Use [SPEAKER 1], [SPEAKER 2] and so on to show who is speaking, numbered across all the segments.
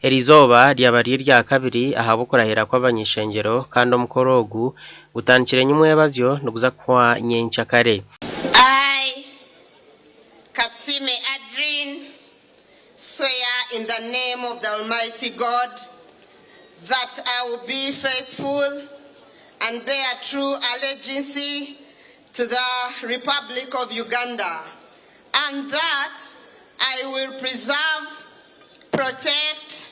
[SPEAKER 1] Eriizooba ryaba riri eryakabiri ahabw'okurahira kw'abany'ishengyero kandi omukoro ogu gutandikire nyimwebazyo niguza kuhwa nyenkyakare.
[SPEAKER 2] I, Katsime Adrine, swear in the name of the Almighty God that I will be faithful and bear true allegiance to the Republic of Uganda and that I will preserve, protect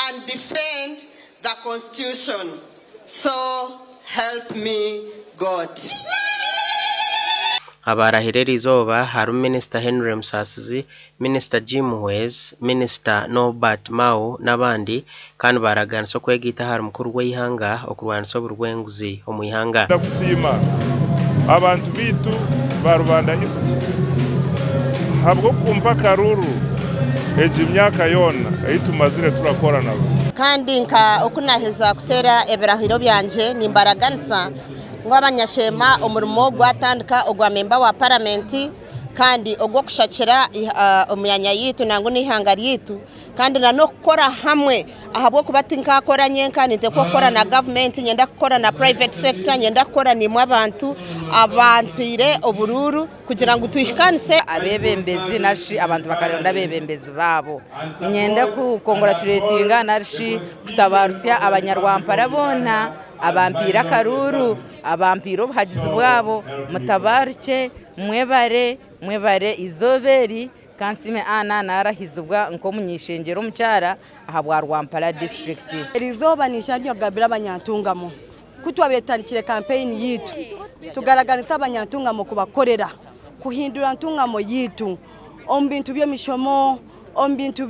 [SPEAKER 2] and defend the Constitution. So help me God.
[SPEAKER 1] Abaarahire eriizooba harimu Minisita Henry Musasizi, Minisita Jim Muhwezi, Minisita Norbert Mao n'abandi kandi baaraganisa okwegaita ahari mukuru w'eihanga okurwanisa oburi bw'enguzi omu ihanga.
[SPEAKER 3] Ndakusiima abantu baitu ba Rubanda East ahabw'okumpa akaruuru egi myaka yoona ei tumazire turakora nabo.
[SPEAKER 2] Kandi nka oku naaheza kuteera ebirahiro byangye, nimbaraganisa ngu abanyasheema omurimo gwatandika ogwa memba wa paramenti kandi ogw'okushakira omyanya yaitu nangwa n'eihanga ryaitu kandi n'okukora hamwe ahabw'okuba tinkaakora nyenka, ninteekwa kukora na gavumenti, niinyenda kukora na private sector, niinyenda kukora naimwe abantu abampaire oburuuru kugira ngu tuhikaanise.
[SPEAKER 4] Abeebembezi nari shi abantu bakaronda abeebembezi baabo. Niinyenda kukonguratureetinga nari shi kutabaarusya abanyarwampara boona abampaire akaruuru, abampaire obuhagizi bwabo, mutabaarukye, mwebare, mwebare eizooba eri. Kansiime Anna narahizibwa nk'omuny'eishengyero omukyara ahabwa Rwampara disiturikiti.
[SPEAKER 5] Eriizooba niija kugambira abanyantungamo ku twabaire tutandikire kampeyini yaitu tugaraganisa abanyantungamo kubakorera kuhindura ntungamo yaitu omu bintu by'emishomo, omu bintu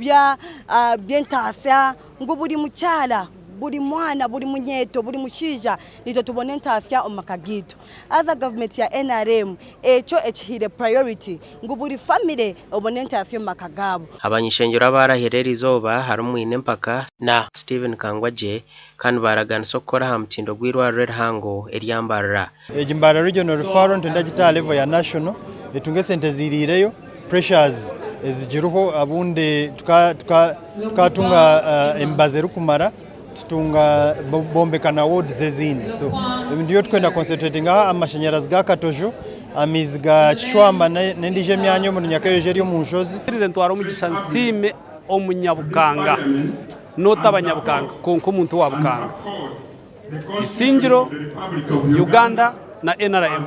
[SPEAKER 5] by'entaasya ngu buri mukyara, buri mwana, buri munyeeto, buri mushaija naitwe tubone entaasya omu maka gaitu. Haza gavumenti ya nrm ekyo ekihaire priority ngu buri famire ebone entaasya omu maka gaabo.
[SPEAKER 1] Abany'ishengyero abaarahire eriizooba harimu Mwine Mpaka na Stephen Kangwagye kandi baaraganisa okukora aha mutindo gw'eirwariro erihango erya Mbarara.
[SPEAKER 6] Egi Mbarara Regional Referral nitwenda gite aha level ya national etunge esente eziriireyo, pressures ezigiriho obundi tukatunga emibazi erikumara tutunga bombeka na wards ezindi so ebintu ebi turikwenda kuconcentratingaho amashanyarazi ga Katojo, amaizi ga Kicwamba n'endiijo emyanya omuri Nyakayojo eri omu nshozi.
[SPEAKER 7] Nyikirize ntware omugisha nsiime omunyabukanga not abanyabukanga kwonka omuntu owa Bukanga, Isingiro, Uganda na nrm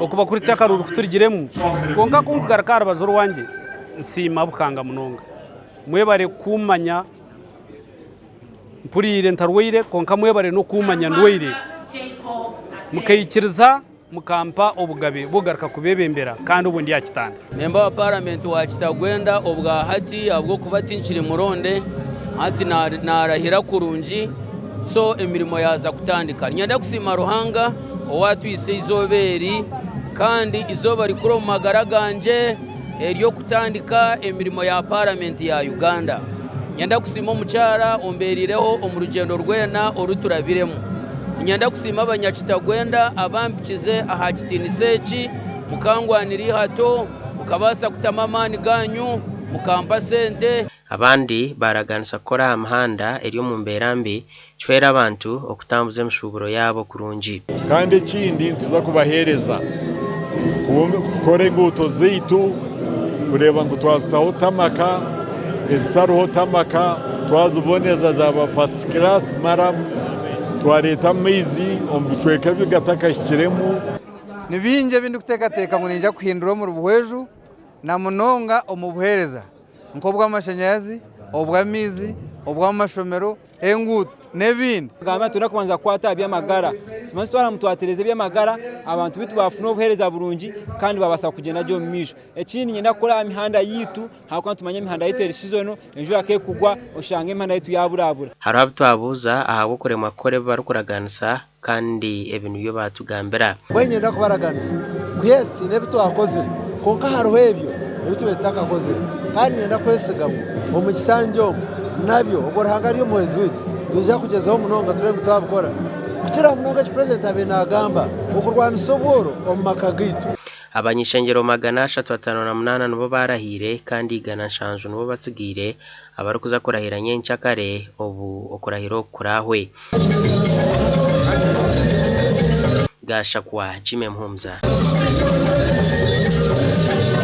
[SPEAKER 7] okubakuritsya akaruuru kuturigiremu kwonka kunkugaruka aha rubaju orwangye nsiima Bukanga munonga mwebare kumanya. Mpuriire ntarwaire, kwonka mwebare n'okuumanya ndwaire. Mukaikiriza mukampa obugabe bw'okugaruka kubeebembera kandi obwo ndi aha kitanda.
[SPEAKER 8] Memba wa Paramenti wa Kitagwenda obwa hati ahabw'okuba tinkiri muronde hati narahira kurungi so emirimo yaaza kutandika. Niinyenda kusiima Ruhanga owatwitsa eizooba eri kandi eizooba rikuru omu magara gangye ery'okutandika emirimo ya Paramenti ya Uganda. Niinyenda kusiima omukyara ombeerireho omu rugyendo rwena oru turabiremu. Niinyenda kusiima abanyakitagwenda abampikize aha kitiinisa eki, mukangwanira eihato, mukabaasa kutamu amaani gaanyu, mukampa sente.
[SPEAKER 1] Abandi baaraganisa kukora aha mihanda eri omu mbeera mbi kihwere abantu okutambuza emishuuburo yaabo kurungi.
[SPEAKER 3] Kandi ekindi nituza kubaheereza kukora enguuto zaitu kureeba ngu twazitaho tamaka, ezitariho tamaka twaziboneza zaaba first class maramu, twareeta amaizi omu bicweka ebi gatakahikiremu.
[SPEAKER 9] Ni bingi ebi ndikuteekateeka ngu niinyija kuhindura omuri Buhweju na munonga omu buheereza nk'obw'amashanyarazi, obw'amaizi, obw'amashomero, enguuto n'ebindi.
[SPEAKER 10] Nagamba nti twine kubanza kukwata aha by'amagara, tubanze twaramu twatereeza eby'amagara, abantu baitu baafuna obuheereza burungi kandi baabaasa kugyenda gye omu maisho. Ekindi niinyenda kukora aha mihanda yaitu ahabw'okuba nitumanya emihanda yaitu eri sizoni, enjura ku erikugwa oshanga emihanda yaitu yaaburabura.
[SPEAKER 1] Hariho abu twabuuza ahabw'okuremwa kukora ebi barikuraganisa kandi ebi nibyo baatugambira.
[SPEAKER 11] Mbwenu niinyenda kubaraganisa ngu yes haine ebi twakozire kwonka hariho ebyo ebi tubaire tutakakozire kandi niinyenda kwesiga ngu omu kisanja omu nabyo obwo Ruhanga ari omuhwezi waitu nitwija kugyezaho munonga turebe ngu twabikora kukira munonga eki purezidenti abaire naagamba okurwanisa obworo omu maka gaitu.
[SPEAKER 1] Abany'ishengyero 358 nibo baarahiire kandi 170 nibo batsigaire abarikuza kurahira nyencakare obu okurahira oku kuraahwe. Gashakwa Jimmy Muhumuza.